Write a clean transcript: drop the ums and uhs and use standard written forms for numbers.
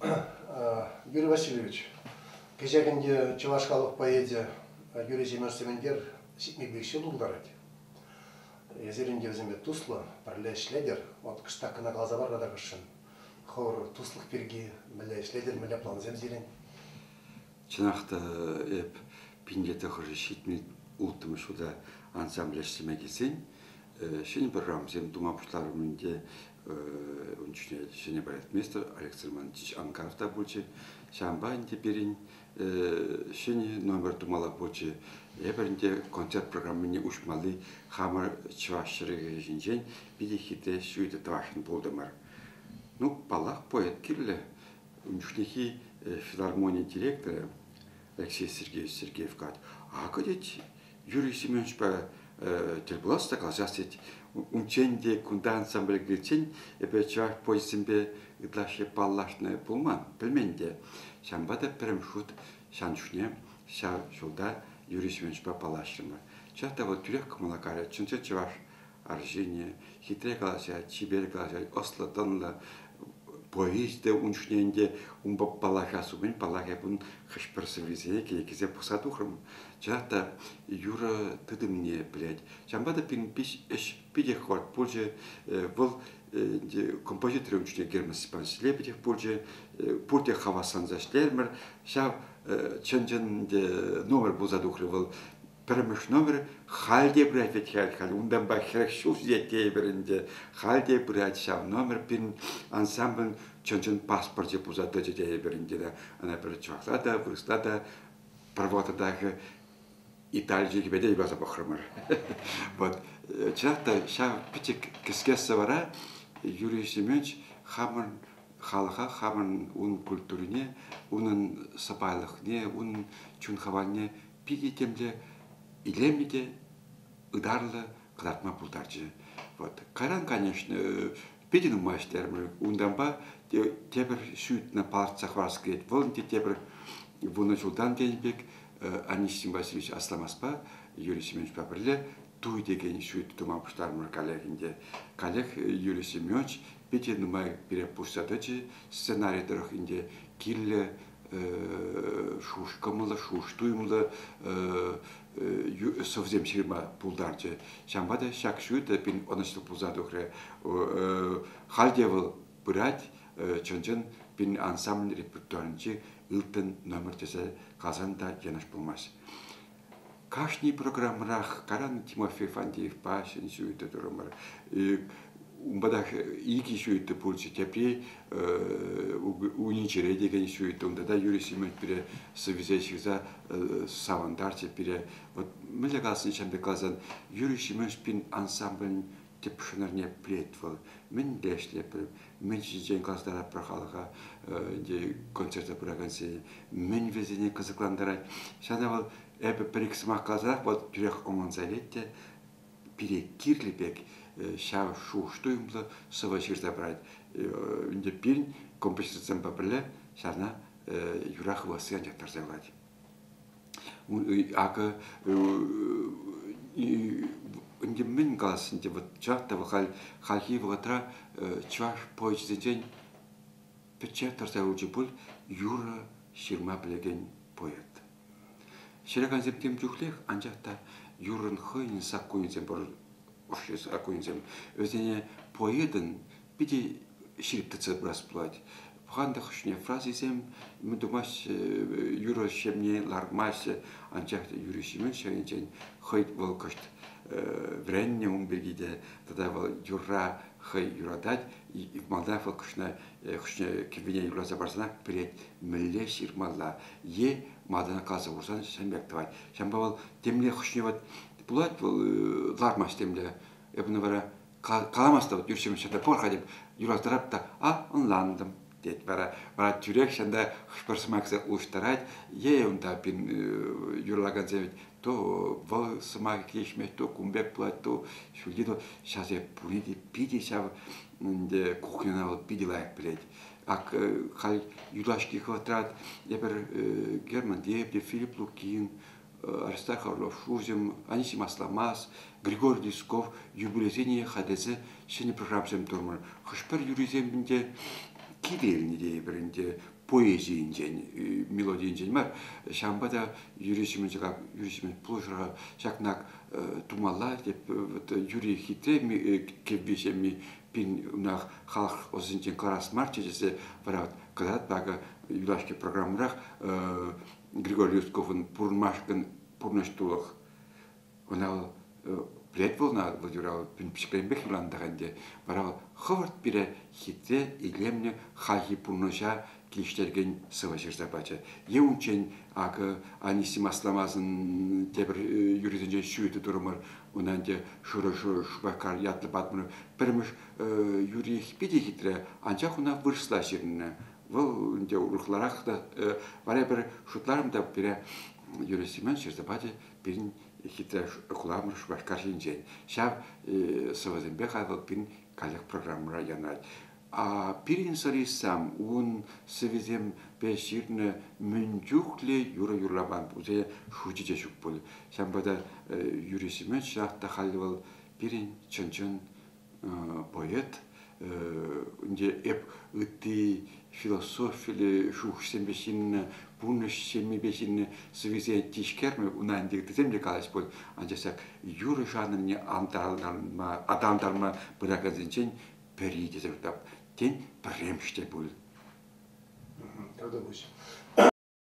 Юрий Васильевич, кӗҫех ӗнтӗ чӑваш халӑх поэчӗ Юрий Семенович Сементер 75 ҫул тултарать. Эсир ӗнтӗ вӗсемпе туслӑ, пӗрле ӗҫлетӗр. Вот кӑштах кӑна каласа пар тата хӑшшӑн. Хӑвӑр туслӑх пирки мӗнле ӗҫлетӗр, мӗнле плансем сирӗн? Чӑнах та эп 1976 ҫулта ансамбле ӗҫлеме килсен ҫӗнӗ программӑсем тума пуҫларӑм ӗнтӗ. Ун чухне ҫӗнӗ балетмейстер Александр Иванович Ангаров та пулчӗ. Ҫавӑнпа ӗнтӗ пирӗн ҫӗнӗ номер тумалла пулчӗ. Эпир ӗнтӗ концерт программине уҫмалли хамӑр чӑваш ҫӗрӗ ҫинчен питӗ хитре ҫутӑ тӑвасшӑн пултӑмӑр. Ну, паллах, поэт кирлӗ. Ун чухнехи филармони директорӗ Алексей Сергеевич Сергеев калать, акӑ тет, Юрий Семеновичпа тӗл пулас та калаҫас тет. Унччен те кунта ансамбле киличчен эпӗ чӑваш поэчӗсемпе ытлашши паллашнӑ пулман, пӗлмен те. Ҫавӑнпа та пӗрремӗш хут ҫавӑн чухне ҫав ҫулта Юрий Семеновичпа паллашрӑмӑр. Чӑнах та вӑл тӳрех кӑмӑла кайрӗ. Чӑн-чӑн чӑваш арҫынӗ, хитре калаҫать, чипер калаҫать, ӑслӑ-тӑнлӑ, повесть те ун чухне ӗнтӗ унпа паллашас умӗн, паллах, эп ун хӑш-пӗр сӑввисене кӗнекесем пӑхса тухрӑм. Чӑнах та юрӑ тытӑмне пӗлет. Ҫавӑнпа та пирӗн ӗҫ питӗ хӑвӑрт пулчӗ. Вӑл композитор ун чухне Герман Степанович Лебедев пулчӗ. Пурте хавасланса ӗҫлерӗмӗр. Ҫав чӑн-чӑн номер пулса тухрӗ вӑл. Пӗрремӗш номер халь те пырать вӗт халь, халь унтанпа 40 ҫул ҫитет тейӗпӗр ӗнтӗ. Халь те пырать ҫав номер пирӗн ансамблӗн чӑн-чӑн паспорчӗ пулса тӑчӗ тейӗпӗр ӗнтӗ. Ӑна пӗр чӑвашла та, вырӑсла та, пӗр вӑхӑтах Итали чӗлхипе те юрласа пӑхрӑмӑр. Вот. Чӑнах та ҫав пӗчӗк кӗске сӑвӑра Юрий Семенович хамӑн халӑха, хамӑн ун культурине, унӑн сӑпайлӑхне, унӑн чун хавалне питӗ темле илемлӗ те ытарлӑ кӑтартма пултарчӗ. Вот. Кайран, конечно, питӗ нумай ӗҫлерӗмӗр. Унтанпа тепӗр сӳтнӗ палӑртса хӑварас килет. Вӑл ӗнтӗ тепӗр 10 ҫултан тенӗ пек Анисим Васильевич Асламаспа Юрий Семеновичпа пӗрле туй текен сӳт тума пуҫларӑмӑр каллех ӗнтӗ. Каллех Юрий Семенович питӗ нумай пире пусса тӑчӗ. Сценари тӑрӑх ӗнтӗ кирлӗ шуш кӑмӑллӑ, шуш туйӑмлӑ сӑвӑсем ҫырма пултарчӗ. Ҫавӑнпа та ҫак ҫутӑ пин ӑнӑҫлӑ пулса тухрӗ. Халь те вӑл пырать, чӑн-чӑн пин ансамбль репертуарӗнчи ылтӑн номер тесе каласан та йӑнӑш пулмасть. Кашни программӑрах Каран Тимофей Фандеевпа ҫӗн ҫуйтӑ турӑмӑр. Унпа та икӗ ҫуйтӑ пулчӗ. Тепри Уничере текен ҫуйтӑ. Унта та Юрий Семенович пире сӑввисене ҫырса савӑнтарчӗ пире. Вот мӗнле каласан, ҫавӑн пек каласан, Юрий Семенович пин ансамблӗн тӗп шӑнӑрне пӗлет вӑл. Мӗнле ӗҫлетпӗр, мӗн ҫинчен каласа халӑха концерта пыракансене, мӗн вӗсене кӑсӑклантарать. Ҫавна вӑл эпӗ пӗр-ик сӑмах каласанах вӑл тӳрех ӑнланса илет те пире кирлӗ пек ҫав шухӑш-туйӑмлӑ сӑвӑ ҫырса парать. Ӗнтӗ пирӗн композиторсемпе пӗрле ҫавна юра хывасси анчах тӑрса юлать. Акӑ ӗнтӗ мӗн калас ӗнтӗ вот чӑнах та халь хальхи вӑхӑтра чӑваш поэчӗсенчен пӗччех тӑрса юлчӗ пуль юрӑ ҫырма пӗлекен поэт. Ҫыракансем тем чухлех, анчах та юррӑн хӑйӗн саккунӗсем пур, саккунӗсем. Вӗсене поэтӑн питӗ ҫирӗп тытса пырас пулать. Пӑхан та хӑшне фразисем мӗн тумаҫҫӗ, юрӑ ҫемне лармаҫҫӗ, анчах та Юрий Семенович ҫавӑнчен хӑй вӑл кӑшт вӗреннӗ ун пирки те, тата вӑл юрра хӑй юратать, малтанах вӑл кӑшна хӑшне кӗввине юрласа парсанах пӗлет, мӗнле ҫырмалла е малтанах каласа хурсан ҫавӑн пек тӑвать. Ҫавӑнпа вӑл темле хӑшне вот пулать вӑл лармасть темле. Эп ӑна вара каламастӑп, юрҫӑм ҫында пор-ха теп, юраттарап та, а, ӑнлантӑм, тет вара. Вара тӳрех ҫында хӑш-пӗр сӑмахсем улӑштарать, е унта пин юрлакансем ведь то вӑл сӑмах килӗшмест, то кун пек пулать, то ҫӳлти, то ҫав пурне те питӗ ҫав ӗнтӗ кухньӑна вӑл питӗ лайӑх пӗлет. Ак халь юлашки хӑвӑртрах эпир Герман Лебедев, Филипп Лукин, Аристарх Орлов, Шуҫӑм, Анисим Асламас, Григорий Лисков юбилейсене хатӗрлесе ҫӗнӗ программӑсем турӑмӑр. Хӑш-пӗр юррисем ӗнтӗ кивелнӗ тейӗпӗр ӗнтӗ поэзийӗнчен, мелодийӗнчен мар. Ҫавӑнпа та Юрий Семенович Юрий Семенович пулӑшӑр ҫакна тумалла теп Юрий хитре кӗвви ҫемми пин унах халӑх ӑсӗнчен кӑларас марччӗ тесе вара кӑтартпа акӑ юлашки программӑрах Григорий Юсковӑн пурӑнмашкӑн пурнӑҫ тулӑх. Ӑна вӑл пӗлет вӑл ӑна Владимир пӗчӗкренпех юрланӑ ӗнтӗ. Вара вӑл хӑвӑрт пире хитре, илемлӗ хальхи пурнӑҫа килӗштерекен сӑвӑ ҫырса пачӗ. Е унччен акӑ Анисим Асламасӑн тепӗр юррисенчен ҫӳйтӗ турӑмӑр. Ӑна ӗнтӗ Шурӑ-шурӑ Шупашкар ятлӑ патӑмӑр. Пӗрремӗш юрри питӗ хитре, анчах ӑна вырӑсла ҫырнӑ. Вӑл ӗнтӗ урӑхларах та вара пӗр шутларӑм та пире Юрий Семенович ҫырса пачӗ пирӗн хитре хуламӑр Шупашкар ҫинчен. Ҫав сӑвӑсемпе халь вӑл пирӗн каллех программӑра янрать. А пирӗн солистсем ун сӑввисемпе ҫырнӑ мӗн чухлӗ юрӑ юрламан пулса шучӗ те ҫук пуль. Ҫавӑнпа та Юрий Семенович чӑнах та халь вӑл пирӗн чӑн-чӑн поэт. Ӗнтӗ эп ытти философиллӗ шухӑшсемпе ҫыннӑ, пурнӑҫ ҫеммипе ҫыннӑ сӑввисене тишкермӗ, ӑна ӗнтӗ ыттисем те калаҫ пуль. Анчах ҫак юрӑ жанрне аталантарма пыракансенчен пӗри тесе шутлап. Тен, пӗрремӗш те пуль. Тавтапуҫ.